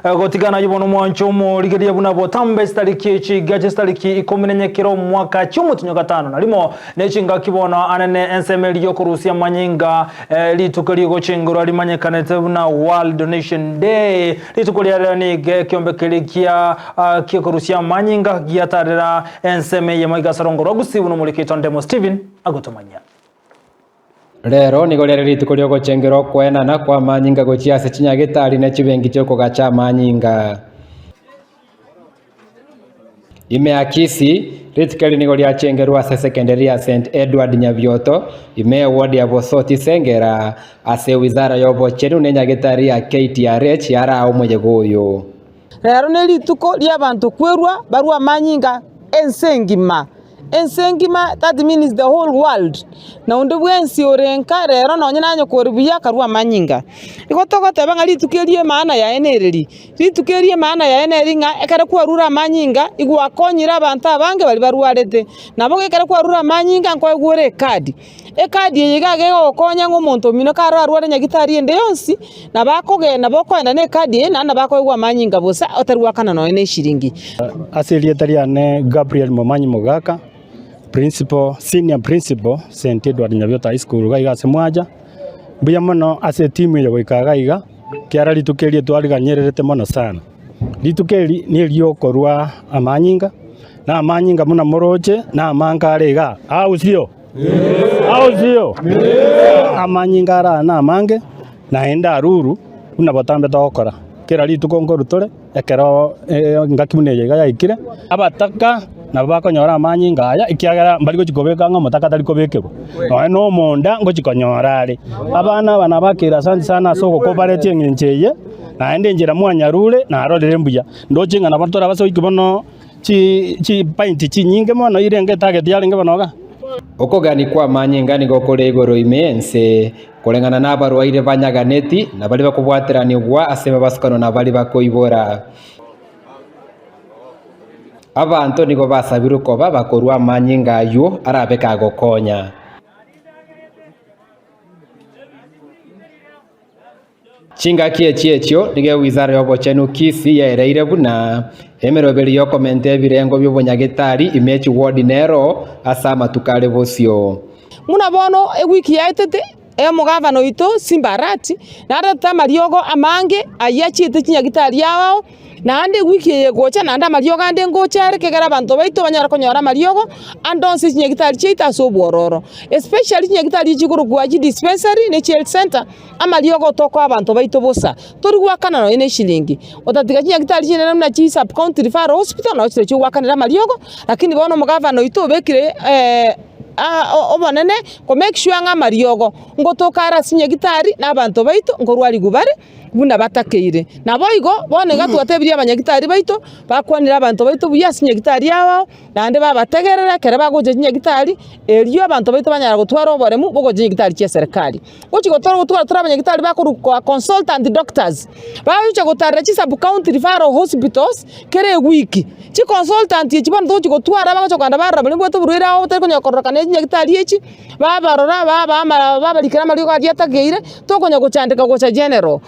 Gotigana ayio bono omwancho omorigereria buna botambe chitariki echi iga chitariki ikomi nenye kera omwaka chi'omotinyo gatano na rimo, ne chingaki bono anene ensemo eria y'okorusia amanyinga rituko rigochingurwa rimanyekanete buna World Donation Day. Rituko ria rero nigo ekiombe keria gia kiokorusia amanyinga giatarera ensemo eyemo igasarongo rwa Gusii buna omorikito Ndemo Stephen agotomanyia. Rero nigo riare rituko ri'ogochengera okoenana kw'amanyinga gochia ase chinyagetari ne chibenki chi'okogacha amanyinga. Ime ya Kisii, rituko eri nigo riachengerwe ase esekenderi ya St Edward Nyabioto, ime y'eward ya Bosoti Sengera, ase ewizara y'obochenu na enyagetari ya KTRH yaraa omoyega oyo. Rero nerituko ri'abanto kwerua barue amanyinga ense engima. Ense engima, that means the whole world, na onde bwensi ore nka rero nonye nanye kore buya akarua amanyinga. Igo togoteba ng'a rituko eri emaana yaye nereri, rituko eri emaana yaye neri ng'a ekero kwarure amanyinga igo gwakonyire abanto abange baria barwarete. Nabo ekero kwarure amanyinga nkoegwa ore ekadi. Ekadi eye iga egogokonya ng'a omonto omino kare orarware nyagitari ende yonsi, nabo akogenda nabo okoenda na ekadi eye naende nabo akoegwa amanyinga bosa otari goakana nonya na eshiringi. Ase erieta riane Gabriel Momanyi Mogaka, Principal, Senior Principal, St. Edward Nyabiota High School iga iga ase Mwacha. Mbuya mono ase etimu eye goika iga iga, ekiagera rituko eri twariganyereretie mono sana. Rituko eri neriokorwa amanyinga, na amanyinga buna moroche, na amange are igaa, au sio? Au sio? Amanyinga are aa namange, naende aruru, buna botambe togokora. Kera rituko nkorwa tore, ekero engaki buna eye iga yaikire, abataka nabo bakonyora amanyinga aya, ekiagera mbari gochia kobeka ng'a omotaka tari kobekerwa, nonya na omonda ngochia konyora are. Abana aba nabakeire asante sana ase ogokobaretia eng'encho eye, naende enchera mwanyarure narorire mbuya. Ndoche ng'a nabo torabase goika bono chipainti chinyinge mono irenge etarget yarenge bono iga. Okogania kw'amanyinga nigo kore igoro ime y'ense, koreng'ana nabarwaire banyaganeti, na baria bakobwateranigwa ase mabasukano na baria bakoibora. Abanto nigo basabirwe koba bakorua amanyinga ayio arabe kagokonya. Chingaki echi echio nigo ewizara y'obochenu Kisii yaereire buna emeroberi y'okomenta ebirengo bi'obonyagetari ime echiwodi nero ase amatuko are bosio. Buna bono ewiki yaetete, omogavana oito Simba Arati naretete amariogo amange ayio achiete chinyagitari ao, naende ewiki eye egocha naende amariogo ande ngocha are ekegera abanto baito banyare konyora amariogo ande onsi chinyagitari chiaito ase obwororo. Especially chinyagitari echi chikorokwa chidispensary ne chihealth center, Amariogo tokoa abanto baito bosa, tori goakana nonya neshilingi. Otatiga chinyagitari chinene buna chi sub county referral hospital nao chirochio goakanera amariogo, lakini bono omogavana oito obekire obonene ko make sure ng'a amariogo ngotoka are ase chinyagitari na abanto baito nkorwarigwa bare buna batakeire. Naboigo bono iga twatebirie abanyagitari baito bakwanere abanto baito buya ase chinyagitari ao. Naende babategerera ekero bagocha chinyagitari, erio abanto baito banyara gotwara oboremu bogocha chinyagitari chia eserekari. Gochi gotwara gotwara tore abanyagitari bakorokwa consultant doctors, bagocha gotarera chi sub county referral hospitals kera ewiki. Chi consultant echi bono togochi gotwara bagocha kogenda barora baria babwate oborwaire ao batari konya kororekana ne chinyagitari echi, babarora babaa ama babarikera amariogo aria atakeire, tokonya gochandeka gocha general.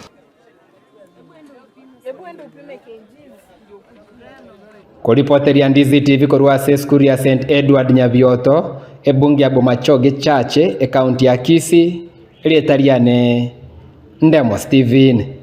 Koripoteria Ndizi TV korwa ase esukuru ya St Edward Nyabioto, ebunge ya Bomachoge Church, ekaunti ya Kisii, erieta riane Ndemo Stephen.